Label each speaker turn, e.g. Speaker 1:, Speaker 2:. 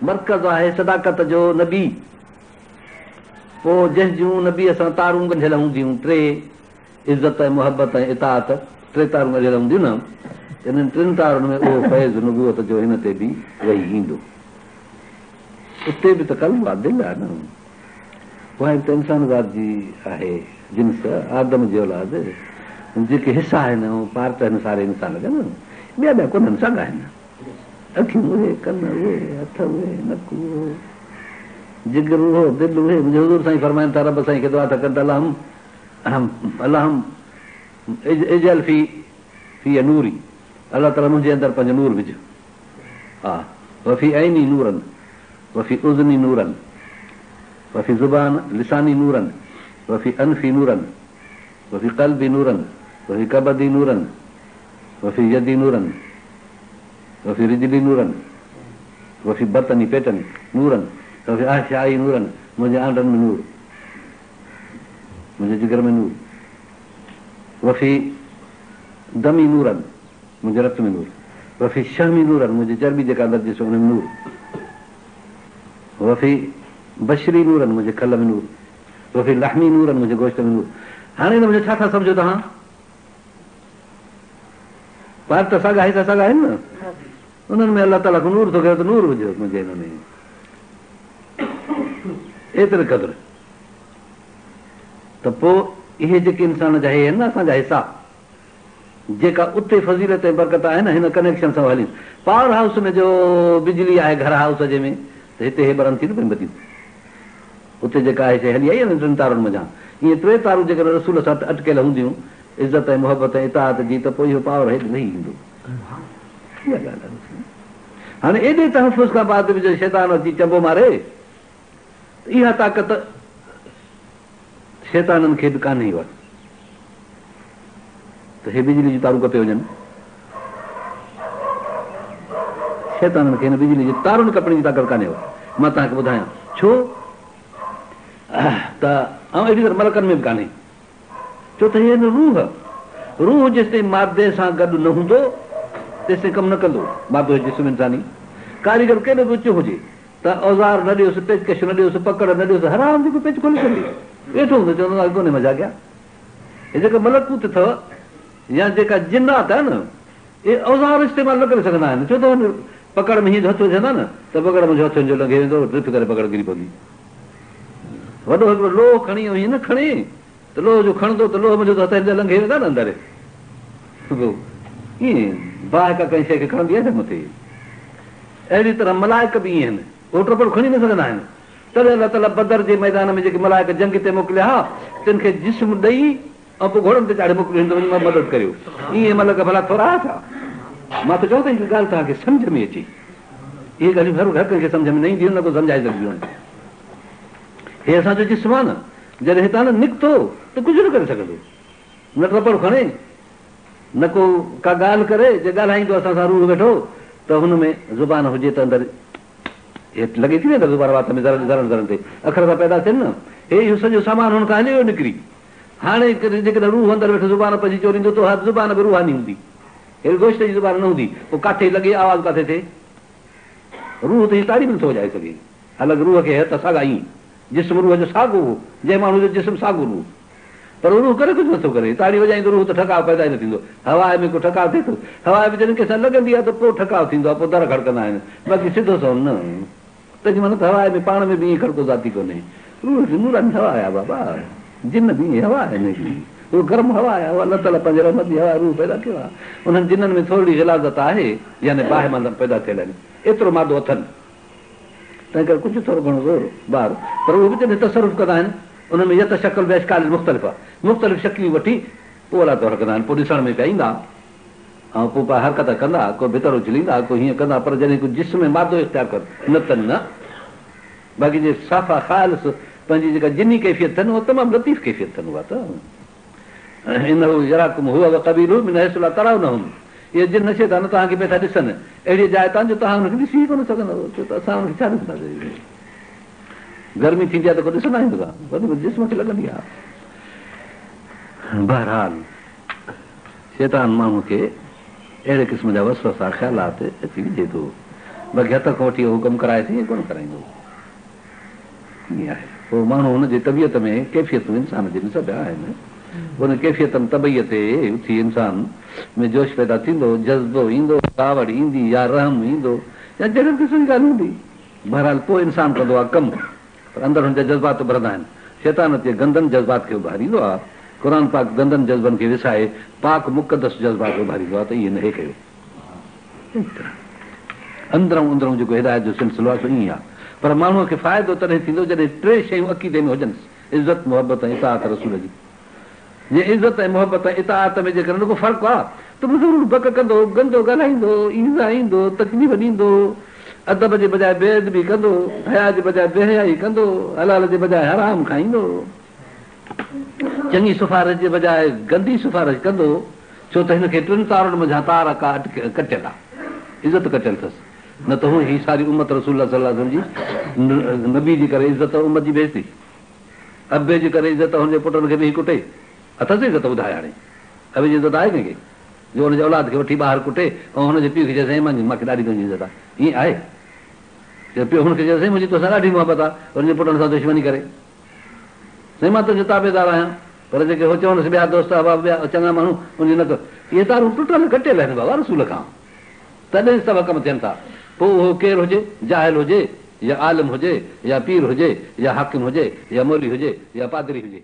Speaker 1: مرڪز آهي صداقت جو نبي. پوء جنهن جون نبيء سان تارون ڳنڍيل هونديون، ٽي، عزت ۽ محبت ۽ اطاعت، ٽي تارون ڳنڍيل هونديون نه، ته انهن ٽن تارن ۾ اهو فيض نبوت جو هن تي به وهي ايندو. اتي به ته قلب آ، دل آ نه. اها به ته انسان ذات جي آهي جنس، آدم جي اولاد، جيڪي حصا آهن ۽ پارٽ آهن ساري انسان جا نه، ٻيا ٻيا ڪونهن، ساڳا آهن. اکيون اهي، ڪن اهي، هٿ اهي، نڪ اهو، جگر اهو، دل اهي. منهنجي حضور سائين فرمائن ٿا، رب سائين کي دعا ٿا ڪن ته اللهم اللهم اجعل في في نوري الله تعاليٰ منهنجي اندر پنهنجو نور وجهه. ها وفي عيني نورا وفي اذني نورا وفي زبان لساني نورا وفي انفي نورا وفي قلبي نورا وفي ڪبدي نورا وفي يدي نورا وفي رجلي نورا وفي بطني پيٽ ۾ نورا وفي احشائي نورا منهنجي آنڊن ۾ نور منهنجي جگر ۾ نور وفي دمي نورا منهنجي رت ۾ نور وفي شحمي نورا منهنجي چرٻي جيڪا اندر جسم ان ۾ نور وفي بشري نورا منهنجي کل ۾ نور وفي لحمي نورا منهنجي گوشت ۾ نور هاڻي هن منجهه ڇا ٿا سمجهو توهان؟ پارٽ ته ساڳا حصا ساڳا آهن نه انهن ۾ الله تعاليٰ کان نور ٿو گهري ته نور وجهو منهنجي هن ۾ ايتري قدر ته پوء اهي جيڪي انسان جا هي آهن نه اسان جا حصا جيڪا اتي فضيلت ۽ برڪت آهي نه هن ڪنيڪشن سان هلي پاور هائوس ۾ جو بجلي آهي گهر هائوس جي ۾ ته هتي هي ٻرن ٿي نه پيون بتيون اتي جيڪا آهي سي هلي آئي آهي نه ٽن تارن منجهان. ائين ٽي تارون جيڪڏهن رسول سان اٽڪيل هونديون، عزت ۽ محبت ۽ اطاعت جي، ته پوء اهو پاور هيڏ لهي ايندو. اها ڳالهه آهي مسئلي. هاڻي ايڏي تحفظ کان بعد به جو شيطان اچي چنبو ماري ته اها طاقت شيطانن کي به ڪانهي اها ته هي بجلي جون تارون ڪپي وڃن. شيطانن کي هن بجلي جي تارن ڪپڻ جي طاقت ڪانهي اها. مان توهان کي ٻڌايان ڇو ته ۽ اهڙي طرح ملڪن ۾ به ڪانهي. ڇو ته هي آهن روح. روح جيستائين مادي سان گڏ نه هوندو تيستائين ڪم نه ڪندو. مادو هي جسم انساني. ڪاريگر ڪيڏو به اوچو هجي ته اوزار نه ڏيوس، پيچڪش نه ڏيوس، پڪڙ نه ڏيوس، حرام جيڪو پيچ کولي ڇڏي. ويٺو هوندو چوندو آء ڪونهي مزا ڪيا. هي جيڪا ملڪوت اٿو يا جيڪا جنات آهي نه اهي اوزار استعمال نه ڪري سگهندا آهن ڇو ته هن پڪڙ ۾ هيئن جو هٿ وجهندا نه ته پڪڙ منجهه هٿ هن جو لنگهي ويندو ٽرپ ڪري پڪڙ ڪري پوندي. وڏو هڪڙو لوهه کڻي ۽ هيئن نه کڻي ته لوهه جو کڻندو ته لوهه منجهه ته هٿ هن جا لنگهي ويندا نه اندر ائين باهه ڪا ڪنهن شيء کي کڻندي آهي ڇا مٿي اهڙي طرح ملائڪ به ائين آهن اهو ٽپڙ کڻي نه سگهندا آهن تڏهن الله تعاليٰ بدر جي ميدان ۾ جيڪي ملائڪ جنگ تي موڪليا ها، تن کي جسم ڏئي ۽ پوء گهوڙن تي چاڙهي موڪليو ته وڃي مدد ڪريو. ائين ملڪ ڀلا ٿورا ها ڇا؟ مان ٿو چوان ته هڪ ڳالهه توهان کي سمجهه ۾ اچي. اهي ڳالهيون هر ڪنهن کي سمجهه ۾ نه اينديون آهن، نه ڪو سمجهائي سگهبيون آهن. هي اسان جو جسم آهي نه، جڏهن هتان نه نڪتو ته ڪجهه نه ڪري سگهندو. نه ٽپڙ کڻي، نه ڪو ڪا ڳالهه ڪري، جي ڳالهائيندو اسان سان روح ويٺو ته هن ۾ زبان هجي ته اندر هي لڳي ٿي نه اندر زبان وات ۾ ذرن ذرن ذرن تي اکر ٿا پيدا ٿين نه هي اهو سڄو سامان هن کان هلي ويو نڪري هاڻي جيڪڏهن روح اندر ويٺو زبان پنهنجي چوريندو ته اها زبان به روحاني هوندي هي گوشت جي زبان نه هوندي پوء ڪاٿي لڳي آواز ڪاٿي ٿئي روح ته هي تاڙي به نٿو وڄائي سگهي حالانڪ روح کي هي ته ساڳا ئي جسم روح جو ساڳو هو جنهن ماڻهو جو جسم ساڳو روح پر روح ڪري ڪجهه نٿو ڪري. تاڙي وڄائيندو روح ته ٺڪاء پيدا ئي نه ٿيندو. هوا ۾ ڪو ٺڪاء ٿئي ٿو؟ هوا به جڏهن ڪنهن سان لڳندي آهي ته پوء ٺڪاء ٿيندو آهي، پوء در کڙڪندا آهن. باقي سڌو سنئون نه. تنهن جي معنيٰ ته هوا ۾ پاڻ ۾ به ائين کڙڪو ذاتي ڪونهي. روح هڪ نوراني هوا آهي بابا. جن به ائين هوا آهن هڪڙي. اهو گرم هوا آهي. اهو الله تعاليٰ پنهنجي رحمت جي هوا روح پيدا ڪيو آهي. انهن جنن ۾ ٿورڙي غلاظت آهي، يعني باهه مان پيدا ٿيل آهن. ايترو مادو اٿن. تنهن ڪري ڪجهه ٿورو گهڻو زور بار پر اهو به جڏهن تصرف ڪندا آهن انهن ۾ يتشڪل باشڪال مختلفه مختلف شڪليون وٺي پوء الله طور ڪندا آهن پوء ڏسڻ ۾ پيا ايندا ۽ پوء پيا حرڪت ڪندا ڪو ڀتر اڇليندا ڪو هيئن ڪندا پر جڏهن ڪو جسم ۾ مادو اختيار ڪن نه ته نه باقي جي صفا خالص پنهنجي جيڪا جني ڪيفيت اٿن اها تمام لطيف ڪيفيت اٿن اها ته انه يراڪم هو وقبيله من حيث لا ترونهم اهي جن شيطان توهان کي پيا ٿا ڏسن اهڙيء جاء تان جو توهان انهن کي ڏسي ئي ڪونه سگهندؤ ڇو ته اسان انهن کي ڇا ڏسنداسين گرمي ٿيندي آهي ته ڪو ڏسندا آهيون اسان وڌ جسم کي لڳندي آهي بهرحال شيطان ماڻهو کي اهڙي قسم جا وسوسا خيالات اچي وجهي ٿو. باقي هٿ کان وٺي اهو ڪم ڪرائي ائين ڪونه ڪرائيندو. ائين آهي. پوء ماڻهو هن جي طبيعت ۾ ڪيفيتون انسان جي ۾ سڀ آهن. ان ڪيفيتن طبعيء تي اٿي انسان ۾ جوش پيدا ٿيندو، جذبو ايندو، ڪاوڙ ايندي يا رحم ايندو يا جهڙي به قسم جي ڳالهه هوندي. بهرحال پوء انسان ڪندو آهي ڪم پر اندر هن جا جذبات اڀرندا آهن. شيطان اچي گندن جذبات کي اڀاريندو آهي. قرآن پاڪ گندن جذبن کي وسائي پاڪ مقدس جذبات اڀاريندو آهي ته ائين نه هي ڪيو. اندرئون اندرئون جيڪو هدايت جو سلسلو آهي سو ائين آهي. پر ماڻهوء کي فائدو تڏهن ٿيندو جڏهن ٽي شيون عقيدي ۾ هجنس، عزت، محبت ۽ اطاعت رسول جي. جي عزت ۽ محبت ۽ اطاعت ۾ جيڪڏهن ڪو فرق آهي ته به ضرور بڪ ڪندو، گندو ڳالهائيندو، ايذائيندو، تڪليف ڏيندو، ادب جي بجاء بي ادبي ڪندو، حياء جي بجاء بي حيائي ڪندو، حلال جي بجاء حرام کائيندو، چڱي سفارش جي بجاء گندي سفارش ڪندو. ڇو ته هن کي ٽن تارن منجهان تار ڪا ڪٽيل آ، عزت ڪٽيل اٿس، نه ته هو هي ساري امت رسول الله صلي الله عليه وسلم جي نبي جي ڪري عزت امت جي بيعزتي، ابي جي ڪري عزت هن جي پٽن کي به هي ڪٽي اٿس عزت ٻڌائي هاڻي ابي جي عزت آهي ڪنهن کي جو ان جي اولاد کي وٺي ٻاهر ڪٽي ۽ هن جي پيء کي چئي سائين مان کي ڏاڍي تنهنجي عزت آ ائين آهي جو پيء هن کي چئي سائين منهنجي توسان ڏاڍي محبت آ هن جي پٽن سان دشمني ڪري. سائين مان تنهنجو تابعدار آهيان، پر جيڪي هو چونس ٻيا دوست احباب ٻيا چڱا ماڻهو ان جي نه ڪر. اهي تارون ٽٽل ڪٽيل آهن بابا رسول کان تڏهن سڀ ڪم ٿين ٿا. پوء اهو ڪير هجي، جاهل هجي يا عالم هجي يا پير هجي يا حاڪم هجي يا مولوي هجي يا پادري هجي.